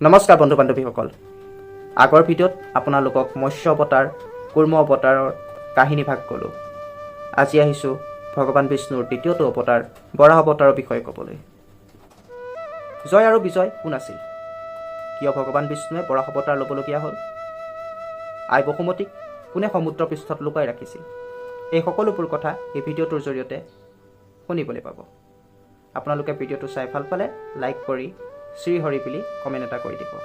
নমস্কাৰ বন্ধু বান্ধৱীসকল, আগৰ ভিডিঅ'ত আপোনালোকক মৎস্য অৱতাৰ, কুৰ্ম অৱতাৰৰ কাহিনী ভাগ ক'লোঁ। আজি আহিছোঁ ভগৱান বিষ্ণুৰ দ্বিতীয়টো অৱতাৰ বৰাহ অৱতাৰৰ বিষয়ে ক'বলৈ। জয় আৰু বিজয় কোন আছিল? কিয় ভগৱান বিষ্ণুৱে বৰাহ অৱতাৰ ল'বলগীয়া হ'ল? আই বসুমতীক কোনে সমুদ্ৰ পৃষ্ঠত লুকাই ৰাখিছিল? এই সকলোবোৰ কথা এই ভিডিঅ'টোৰ জৰিয়তে শুনিবলৈ পাব। আপোনালোকে ভিডিঅ'টো চাই ভাল পালে লাইক কৰি শ্ৰীহৰি বুলি কমেণ্ট এটা কৰি দিব।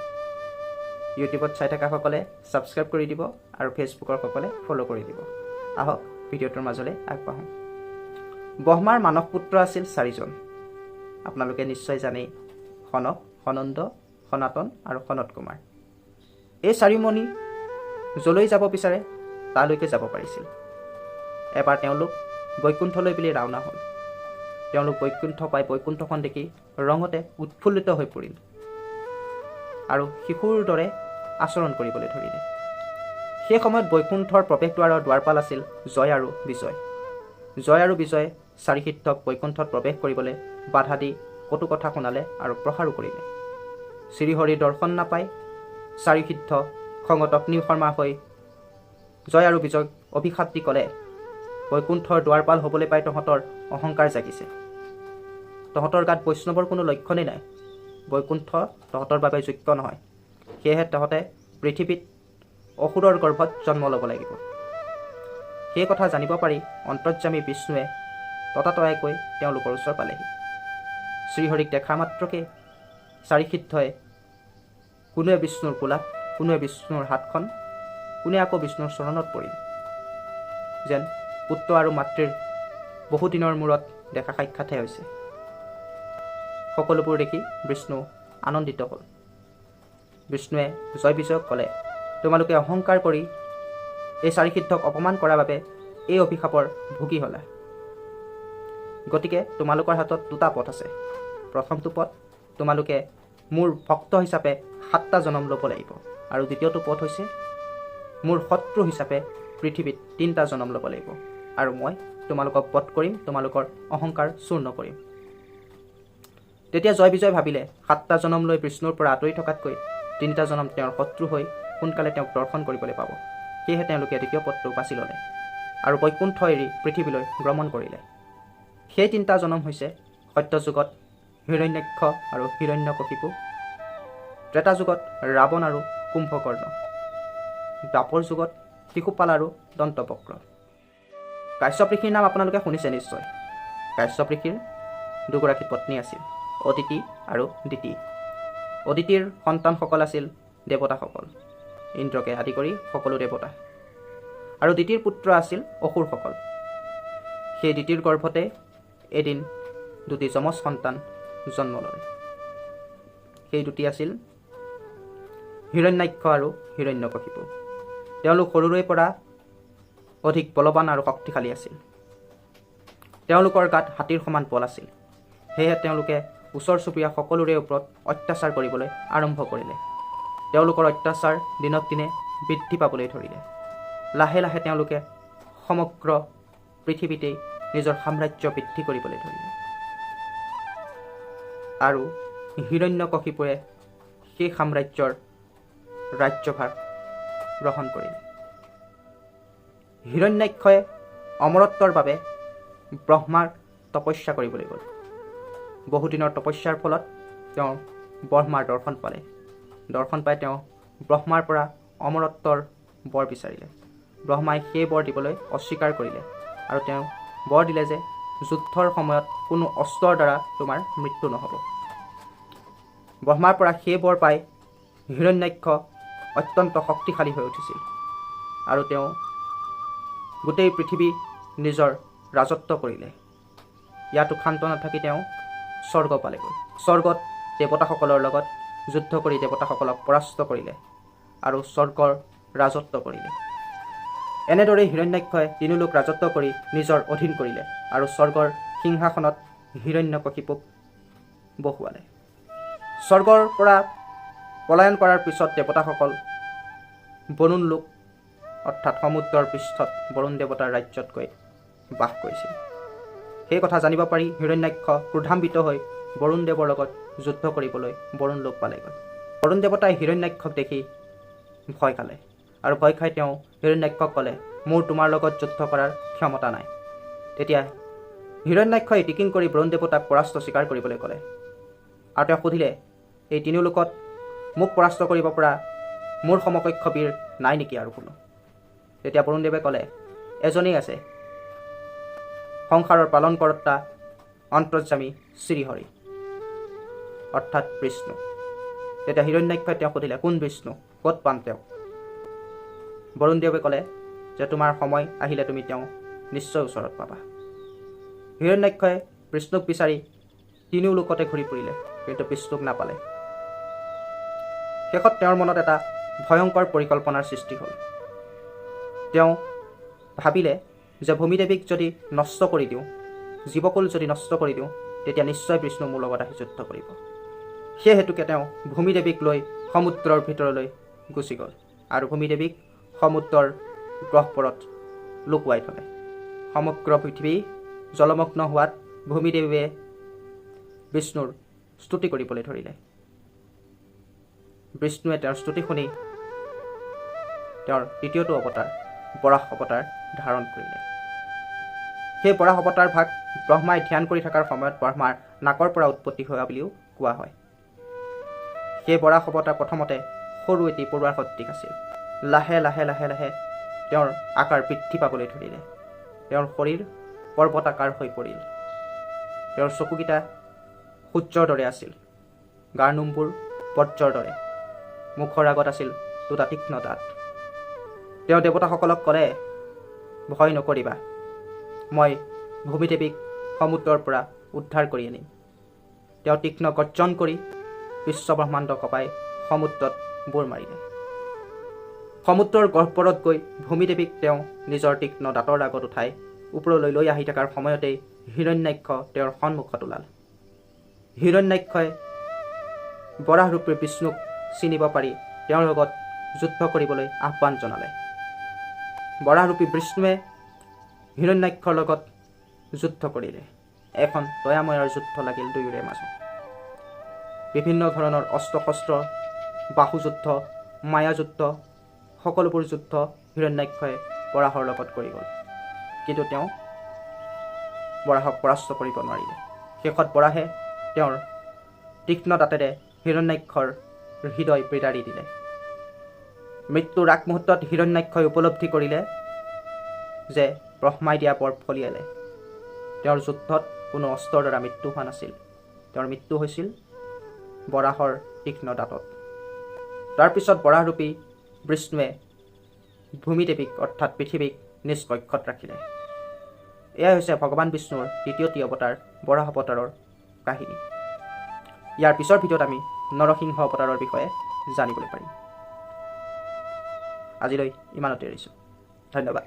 ইউটিউবত চাই থকাসকলে ছাবস্ক্ৰাইব কৰি দিব আৰু ফেচবুকৰ সকলে ফ'ল' কৰি দিব। আহক, ভিডিঅ'টোৰ মাজলৈ আগবাঢ়োঁ। ব্ৰহ্মাৰ মানস পুত্ৰ আছিল চাৰিজন, আপোনালোকে নিশ্চয় জানেই: সনক, সনন্দ, সনাতন আৰু সনত কুমাৰ। এই চাৰিমণি য'লৈ যাব বিচাৰে তালৈকে যাব পাৰিছিল। এবাৰ তেওঁলোক বৈকুণ্ঠলৈ বুলি ৰাওনা হ'ল। তেওঁলোক বৈকুণ্ঠ পাই বৈকুণ্ঠখন দেখি ৰঙতে উৎফুল্লিত হৈ পৰিল আৰু শিশুৰ দৰে আচৰণ কৰিবলৈ ধৰিলে। সেই সময়ত বৈকুণ্ঠৰ প্ৰৱেশদ্বাৰৰ দ্বাৰপাল আছিল জয় আৰু বিজয়। জয় আৰু বিজয়ে চাৰিসিদ্ধক বৈকুণ্ঠত প্ৰৱেশ কৰিবলৈ বাধা দি কটু কথা শুনালে আৰু প্ৰহাৰো কৰিলে। শ্ৰীহৰিৰ দৰ্শন নাপাই চাৰিসিদ্ধ খঙত অগ্নিশৰ্মা হৈ জয় আৰু বিজয়ক অভিশাপ দি ক'লে, "বৈকুণ্ঠৰ দ্বাৰপাল হ'বলৈ পাই তহঁতৰ অহংকাৰ জাগিছে। তহঁতৰ গাত বৈষ্ণৱৰ কোনো লক্ষণেই নাই। বৈকুণ্ঠ তহঁতৰ বাবে যোগ্য নহয়। সেয়েহে তহঁতে পৃথিৱীত অসুৰৰ গৰ্ভত জন্ম ল'ব লাগিব।" সেই কথা জানিব পাৰি অন্তৰ্যামী বিষ্ণুৱে ততাতৈয়াকৈ তেওঁলোকৰ ওচৰ পালেহি। শ্ৰীহৰিক দেখা মাত্ৰকে চাৰিসিদ্ধই কোনোৱে বিষ্ণুৰ কোলাত, কোনোৱে বিষ্ণুৰ হাতখন, কোনে আকৌ বিষ্ণুৰ চৰণত পৰিল। যেন পুত্ৰ আৰু মাতৃৰ বহুদিনৰ মূৰত দেখা সাক্ষাৎহে হৈছে। সকলোবোৰ দেখি বিষ্ণু আনন্দিত হ'ল। বিষ্ণুৱে জয় বিজয়ক ক'লে, "তোমালোকে অহংকাৰ কৰি এই চাৰিসিদ্ধক অপমান কৰাৰ বাবে এই অভিশাপৰ ভুগী হ'লা। গতিকে তোমালোকৰ হাতত দুটা পথ আছে। প্ৰথমটো পথ, তোমালোকে মোৰ ভক্ত হিচাপে সাতটা জনম ল'ব লাগিব আৰু দ্বিতীয়টো পথ হৈছে মোৰ শত্ৰু হিচাপে পৃথিৱীত তিনিটা জনম ল'ব লাগিব আৰু মই তোমালোকক বধ কৰিম, তোমালোকৰ অহংকাৰ চূৰ্ণ কৰিম।" তেতিয়া জয় বিজয় ভাবিলে, সাতটা জনম লৈ বিষ্ণুৰ পৰা আঁতৰি থকাতকৈ তিনিটা জনম তেওঁৰ শত্ৰু হৈ সোনকালে তেওঁক দৰ্শন কৰিবলৈ পাব। সেয়েহে তেওঁলোকে দ্বিতীয় পথটো বাছি ল'লে আৰু বৈকুণ্ঠ এৰি পৃথিৱীলৈ গমন কৰিলে। সেই তিনিটা জনম হৈছে সত্যযুগত হিৰণ্যাক্ষ আৰু হিৰণ্যকশিপু, ত্ৰেতা যুগত ৰাৱণ আৰু কুম্ভকৰ্ণ, দ্বাপৰ যুগত শিশুপাল আৰু দন্তবক্ৰ। কাশ্যপ ঋষিৰ নাম আপোনালোকে শুনিছে নিশ্চয়। কাশ্যপ ঋষিৰ দুগৰাকী পত্নী আছিল, অদিতি আৰু দিতি। অদিতিৰ সন্তানসকল আছিল দেৱতাসকল, ইন্দ্ৰকে আদি কৰি সকলো দেৱতা, আৰু দিতিৰ পুত্ৰ আছিল অসুৰসকল। সেই দিতিৰ গৰ্ভতে এদিন দুটি যমজ সন্তান জন্ম লয়। সেই দুটি আছিল হিৰণ্যাক্ষ আৰু হিৰণ্যকশিপু। তেওঁলোক সৰুৰে পৰা অধিক বলৱান আৰু শক্তিশালী আছিল। তেওঁলোকৰ গাত হাতীৰ সমান বল আছিল। সেয়েহে তেওঁলোকে ওচৰ চুবুৰীয়া সকলোৰে ওপৰত অত্যাচাৰ কৰিবলৈ আৰম্ভ কৰিলে। তেওঁলোকৰ অত্যাচাৰ দিনক দিনে বৃদ্ধি পাবলৈ ধৰিলে। লাহে লাহে তেওঁলোকে সমগ্ৰ পৃথিৱীতেই নিজৰ সাম্ৰাজ্য বৃদ্ধি কৰিবলৈ ধৰিলে আৰু হিৰণ্যকশিপুৱে সেই সাম্ৰাজ্যৰ ৰাজ্যভাৰ গ্ৰহণ কৰিলে। হিৰণ্যাক্ষই অমৰত্বৰ বাবে ব্ৰহ্মাৰ তপস্যা কৰিবলৈ গ'ল। বহুদিনৰ তপস্যাৰ ফলত তেওঁ ব্ৰহ্মাৰ দৰ্শন পালে। দৰ্শন পাই তেওঁ ব্ৰহ্মাৰ পৰা অমৰত্বৰ বৰ বিচাৰিলে। ব্ৰহ্মাই সেই বৰ দিবলৈ অস্বীকাৰ কৰিলে আৰু তেওঁ বৰ দিলে যে যুদ্ধৰ সময়ত কোনো অস্ত্ৰৰ দ্বাৰা তোমাৰ মৃত্যু নহ'ব। ব্ৰহ্মাৰ পৰা সেই বৰ পাই হিৰণ্যাক্ষ অত্যন্ত শক্তিশালী হৈ উঠিছিল আৰু তেওঁ গোটেই পৃথিৱী নিজৰ ৰাজত্ব কৰিলে। ইয়াতো ক্ষান্ত নাথাকি তেওঁ স্বৰ্গ পালেগৈ। স্বৰ্গত দেৱতাসকলৰ লগত যুদ্ধ কৰি দেৱতাসকলক পৰাস্ত কৰিলে আৰু স্বৰ্গৰ ৰাজত্ব কৰিলে। এনেদৰেই হিৰণ্যাক্ষই তিনিলোক ৰাজত্ব কৰি নিজৰ অধীন কৰিলে আৰু স্বৰ্গৰ সিংহাসনত হিৰণ্যকশিপুক বহুৱালে। স্বৰ্গৰ পৰা পলায়ন কৰাৰ পিছত দেৱতাসকল বৰুণ লোক, অৰ্থাৎ সমুদ্ৰৰ পৃষ্ঠত বৰুণ দেৱতাৰ ৰাজ্যত গৈ বাস কৰিছিল। সেই কথা জানিব পাৰি হিৰণ্যাক্ষ ক্ৰোধান্বিত হৈ বৰুণ দেৱৰ লগত যুদ্ধ কৰিবলৈ বৰুণ লোক পালেগৈ। বৰুণ দেৱতাই হিৰণ্যাক্ষক দেখি ভয় খালে আৰু ভয় খাই তেওঁ হিৰণ্যাক্ষক ক'লে, মোৰ তোমাৰ লগত যুদ্ধ কৰাৰ ক্ষমতা নাই। তেতিয়া হিৰণ্যাক্ষই টিকিং কৰি বৰুণ দেৱতাক পৰাস্ত স্বীকাৰ কৰিবলৈ ক'লে আৰু তেওঁ সুধিলে, এই তিনিওলোকত মোক পৰাস্ত কৰিব পৰা মোৰ সমকক্ষ বীৰ নাই নেকি আৰু কোনো? তেতিয়া বৰুণদেৱে ক'লে, এজনেই আছে, সংসাৰৰ পালনকৰ্তা অন্তৰ্যামী শ্ৰীহৰি অৰ্থাৎ বিষ্ণু। তেতিয়া হিৰণ্যাক্ষই তেওঁ সুধিলে, কোন বিষ্ণু, ক'ত পাম তেওঁক? বৰুণদেৱে ক'লে যে তোমাৰ সময় আহিলে তুমি তেওঁ নিশ্চয় ওচৰত পাবা। হিৰণ্যাক্ষই বিষ্ণুক বিচাৰি তিনিও লোকতে ঘূৰি ফুৰিলে, কিন্তু বিষ্ণুক নাপালে। শেষত তেওঁৰ মনত এটা ভয়ংকৰ পৰিকল্পনাৰ সৃষ্টি হ'ল। তেওঁ ভাবিলে যে ভূমিদেৱীক যদি নষ্ট কৰি দিওঁ, জীৱকুল যদি নষ্ট কৰি দিওঁ, তেতিয়া নিশ্চয় বিষ্ণু মোৰ লগত আহি যুদ্ধ কৰিব। সেই হেতুকে তেওঁ ভূমিদেৱীক লৈ সমুদ্ৰৰ ভিতৰলৈ গুচি গ'ল আৰু ভূমিদেৱীক সমুদ্ৰৰ গহ্বৰত লুকুৱাই থ'লে। সমগ্ৰ পৃথিৱী জলমগ্ন হোৱাত ভূমিদেৱীয়ে বিষ্ণুৰ স্তুতি কৰিবলৈ ধৰিলে। বিষ্ণুৱে তেওঁৰ স্তুতি শুনি তেওঁৰ দ্বিতীয়টো অৱতাৰ বৰাহ অৱতাৰ ধাৰণ কৰিলে। সেই বৰাহ অৱতাৰ ভাগ ব্ৰহ্মাই ধ্যান কৰি থকাৰ সময়ত ব্ৰহ্মাৰ নাকৰ পৰা উৎপত্তি হোৱা বুলিও কোৱা হয়। সেই বৰাহ অৱতাৰ প্ৰথমতে সৰু এটি পৰুৱাৰ সদৃশ আছিল। লাহে লাহে লাহে লাহে তেওঁৰ আকাৰ বৃদ্ধি পাবলৈ ধৰিলে। তেওঁৰ শৰীৰ পৰ্বতাকাৰ হৈ পৰিল। তেওঁৰ চকুকেইটা সূৰ্যৰ দৰে আছিল, গাৰ নোমবোৰ বজ্ৰৰ দৰে, মুখৰ আগত আছিল দুটা তীক্ষ্ণ দাঁত। তেওঁ দেৱতাসকলক ক'লে, ভয় নকৰিবা, মই ভূমিদেৱীক সমুদ্ৰৰ পৰা উদ্ধাৰ কৰি আনিম। তেওঁ তীক্ষ্ণ গৰ্জন কৰি বিশ্বব্ৰহ্মাণ্ড কঁপাই সমুদ্ৰত বুৰ মাৰিলে। সমুদ্ৰৰ গহ্বৰত গৈ ভূমিদেৱীক তেওঁ নিজৰ তীক্ষ্ণ দাঁতৰ আগত উঠাই ওপৰলৈ লৈ আহি থকাৰ সময়তেই হিৰণ্যাক্ষ তেওঁৰ সন্মুখত ওলাল। হিৰণ্যাক্ষই বৰাহৰূপী বিষ্ণুক চিনিব পাৰি তেওঁৰ লগত যুদ্ধ কৰিবলৈ আহ্বান জনালে। বৰাহৰূপী বিষ্ণুৱে হিৰণ্যাক্ষৰ লগত যুদ্ধ কৰিলে। এখন দয়াময়ৰ যুদ্ধ লাগিল দুয়োৰে মাজত। বিভিন্ন ধৰণৰ অস্ত্ৰ শস্ত্ৰ, বাহুযুদ্ধ, মায়াযুদ্ধ, সকলোবোৰ যুদ্ধ হিৰণ্যাক্ষই বৰাহৰ লগত কৰি গ'ল, কিন্তু তেওঁ বৰাহক পৰাস্ত কৰিব নোৱাৰিলে। শেষত বৰাহে তেওঁৰ তীক্ষ্ণ দাঁতেৰে হিৰণ্যাক্ষৰ হৃদয় বিদাৰি দিলে। মৃত্যুৰ আগমুহূৰ্তত হিৰণ্যাক্ষই উপলব্ধি কৰিলে যে ব্ৰহ্মাই দিয়া বৰ ফলিয়ালে। তেওঁৰ যুদ্ধত কোনো অস্ত্ৰৰ দ্বাৰা মৃত্যু হোৱা নাছিল, তেওঁৰ মৃত্যু হৈছিল বৰাহৰ তীক্ষ্ণ দাঁতত। তাৰপিছত বৰাহৰূপী বিষ্ণুৱে ভূমিদেৱীক অৰ্থাৎ পৃথিৱীক নিজ কক্ষত ৰাখিলে। এয়াই হৈছে ভগৱান বিষ্ণুৰ দ্বিতীয়টি অৱতাৰ বৰাহ অৱতাৰৰ কাহিনী। ইয়াৰ পিছৰ ভিডিঅ'ত আমি নৰসিংহ অৱতাৰৰ বিষয়ে জানিবলৈ পাৰিম। আজিলৈ ইমানতে এৰিছোঁ, ধন্যবাদ।